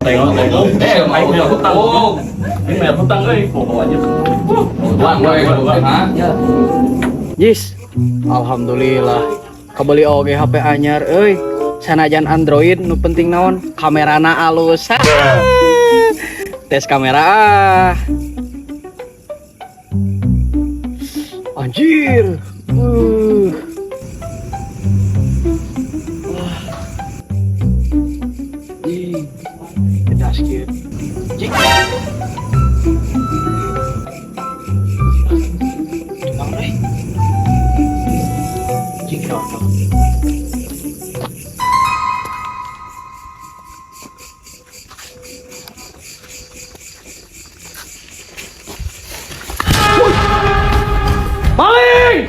Tengok, tengok. Eh, aing bayar hutang. Aing bayar hutang euy. Bawa aja. Uang, uang, ha? Jis, alhamdulillah. Kebeli oge HP anyar euy. Sanajan Android nu penting naon? Kamerana alus. Ha. Tes kamera ah. Anjir. Wah. Ih, pedas kieu. Cik. Tukang euy. Cik, tuh, tuh. Maling!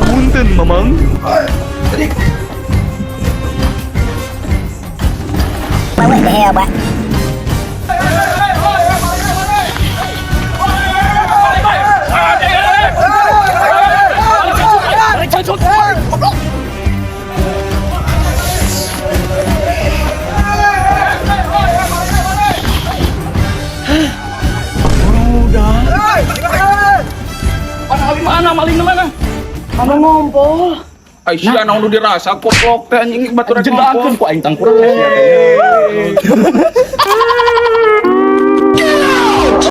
Punten, Mamang. Mana mana maling mana? Anu ngompol. Aisyah naon nu dirasa koplok teh anjing baturan Jedakeun ku aing tangkurang teh sia teh.